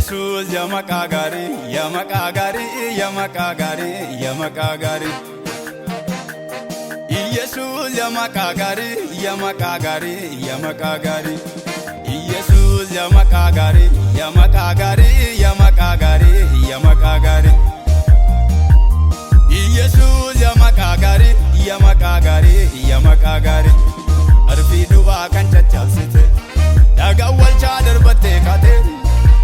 Iyesuus yaa maqaa gaarii, yaa maqaa gaarii, yaa maqaa gaarii, yaa maqaa gaarii. Iyesuus yaa maqaa gaarii, yaa maqaa gaarii, yaa maqaa gaarii. Iyesuus yaa maqaa gaarii, yaa maqaa gaarii, yaa maqaa gaarii, yaa maqaa gaarii. Iyesuus yaa maqaa gaarii, yaa maqaa gaarii, yaa maqaa gaarii. Arfii du'aa kan caccabsite, dhagaa walchaa darbattee kaate,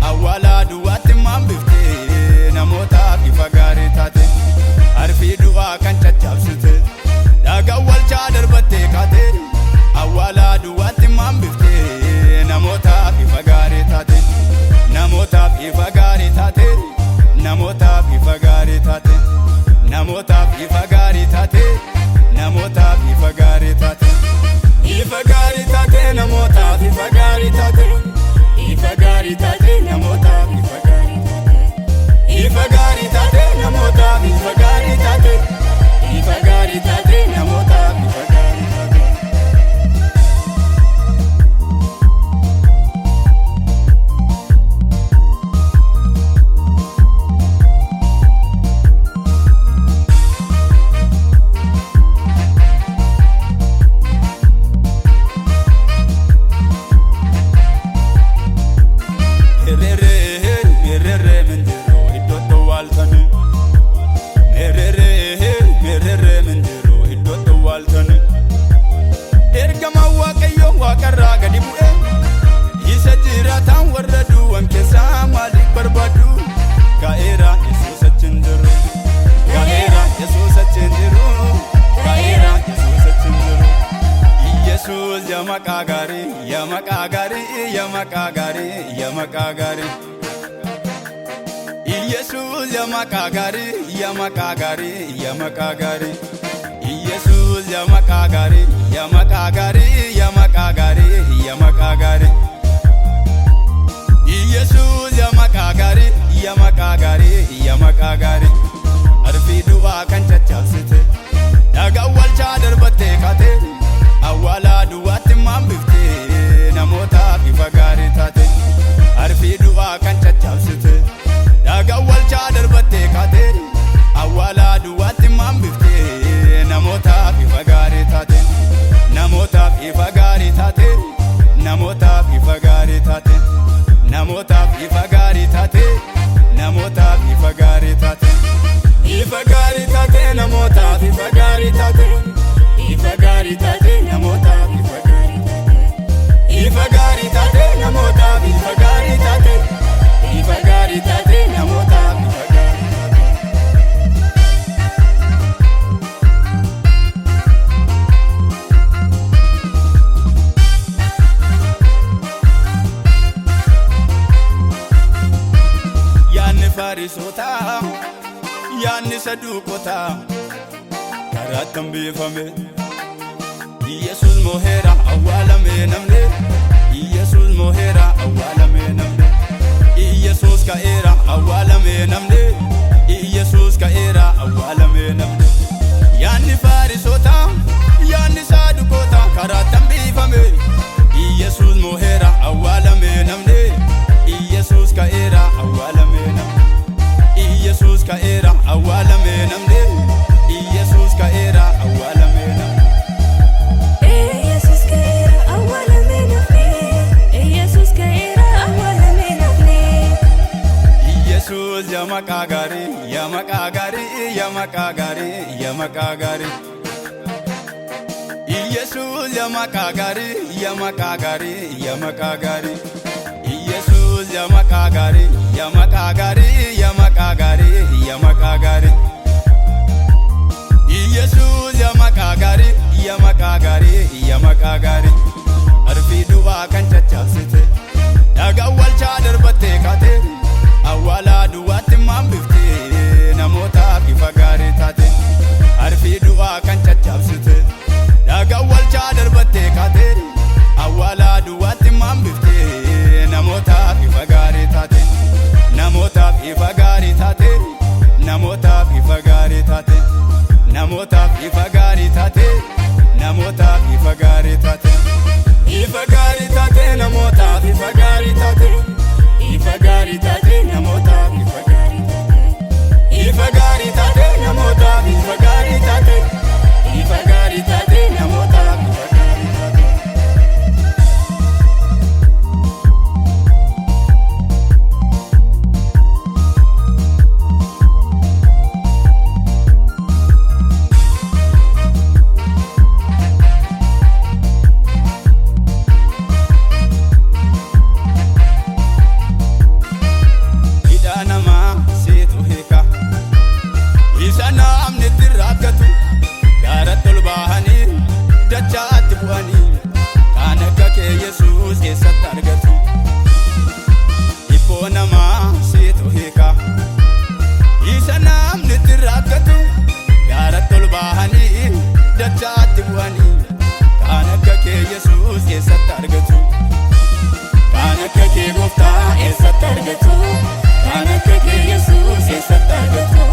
awwaalaa duwwaatti maambiftee namootaaf ifa gaarii taate. Arfii du'aa kan caccabsite, dhagaa walchaa darbattee kaate, awwaalaa duwwaatti maambiftee namootaaf ifa gaarii taate. Namootaaf ifa gaarii taate, namootaaf ifa gaarii taate, namootaaf ifa gaarii taate, namootaaf ifa gaarii taate. Ifa gaarii taate, namootaaf ifa gaarii taate. Ifa gaarii taate, namootaaf ifa gaarii taate. Ifa gaarii taate, namootaaf ifa gaarii taate. Ifa gaarii taate, namootaaf ifa gaarii taate. Mereree mereree minjiru iddootti awwaaltanii. Mereree mereree minjiru iddootti awwaaltanii. Ergamaan Waaqayyoo waaqarraa gadi bu'e. Isa jiraataan warra du'an keessaa maaliif barbaadu? Ka'eera, Yesuus achi hin jiru. Ka'eera, Yesuus achi hin jiru. Ka'eera, Yesuus achi hin jiru. Iyesuus yaa maqaa gaarii, yaa maqaa gaarii, yaa maqaa gaarii, yaa maqaa gaarii. Iyesuus yaa maqaa gaarii, yaa maqaa gaarii, yaa maqaa gaarii. Iyesuus yaa maqaa gaarii, yaa maqaa gaarii, yaa maqaa gaarii, yaa maqaa gaarii. Iyesuus yaa maqaa gaarii, yaa maqaa gaarii, yaa maqaa gaarii. Arfii du'aa kan caccabsite, dhagaa walchaa darbattee kaate, awwaalaa duwwaatti maambiftee namootaaf ifa gaarii taate. Arfii du'aa kan caccabsite, dhagaa walchaa darbattee kaate, awwaalaa duwwaatti maambiftee namootaaf ifa gaarii taate. Namootaaf ifa gaarii taate, namootaaf ifa gaarii taate. Namootaaf ifa gaarii taate, namootaaf ifa gaarii taate. Ifa gaarii taate, namootaaf ifa gaarii taate. Ifa gaarii taate, namootaaf ifa gaarii taate. Ifa gaarii taate, namootaaf ifa gaarii taate. Ifa gaarii taate, namootaaf ifa gaarii taate. Yaanni Fariisotaa, yaanni Saduuqotaa karaatti hambifame. Iyesuus moheera, awwaalame namni. Iyesuus moheera, awwaalame namni. Iyesuus ka'eera, awwaalame namni. Iyesuus ka'eera, awwaalame namni. Yaanni Fariisotaa, yaanni Saduuqotaa karaatti hambifame. Iyesuus moheera, awwaalame namni. Iyesuus ka'eera, awwaalame namni. Iyesuus ka'eera, awwaalame namni. Iyesuus ka'eera, awwaalame namni. Yesus ka'eera, awwaalame nafni. Yesus ka'eera, awwaalame nafni. Iyesuus yaa maqaa gaarii, yaa maqaa gaarii, yaa maqaa gaarii, yaa maqaa gaarii. Iyesuus yaa maqaa gaarii, yaa maqaa gaarii, yaa maqaa gaarii. Iyesuus yaa maqaa gaarii, yaa maqaa gaarii, yaa maqaa gaarii, yaa maqaa gaarii. Iyesuus yaa maqaa gaarii, yaa maqaa gaarii, yaa maqaa gaarii. Arfii du'aa kan caccabsite, dhagaa walchaa darbattee kaate, awwaalaa duwwaatti maambiftee namootaaf ifa gaarii taate. Arfii du'aa kan caccabsite, dhagaa walchaa darbattee kaate, awwaalaa duwwaatti maambiftee namootaaf ifa gaarii taate. Namootaaf ifa gaarii taate, namootaaf ifa gaarii taate. Namootaaf ifa gaarii taate, namootaaf ifa gaarii taate. Ifa gaarii taate, namootaaf. gooftaa Eessatti argatu? Kan akka kee Yesuus eessatti argatu?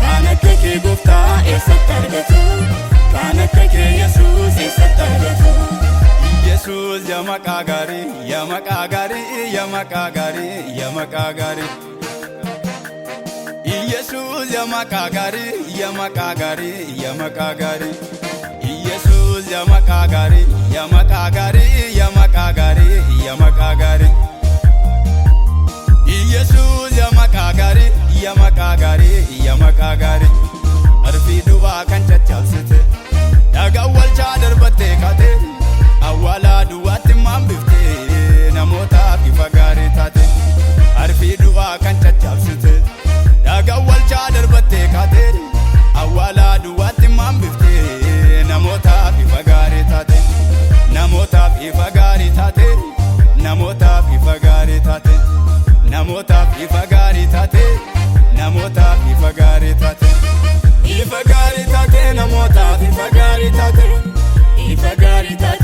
Kan akka kee gooftaa Eessatti argatu? Kan akka kee Yesuus Eessatti argatu? Yesuus yaa maqaa gaarii, yaa maqaa gaarii, yaa maqaa gaarii, yaa maqaa gaarii. Yesuus yaa maqaa gaarii, yaa maqaa gaarii, yaa maqaa gaarii. Yesuus yaa maqaa gaarii, yaa maqaa gaarii, yaa maqaa gaarii, yaa maqaa gaarii. Yesuus yaa maqaa gaarii, yaa maqaa gaarii, yaa maqaa gaarii. Arfii du'aa kan caccabsite, dhagaa walchaa darbattee kaate, awwaalaa duwwaatti maambiftee, namootaaf ifa gaarii taate. Arfii du'aa kan caccabsite, dhagaa walchaa darbattee kaate, awwaalaa duwwaatti maambiftee, namootaaf ifa gaarii taate. Namootaaf ifa gaarii taate, namootaaf ifa gaarii taate, namootaaf ifa gaarii taate, namootaaf ifa gaarii taate. Ifa gaarii taate, namootaaf ifa gaarii taate. Ifa gaarii taate.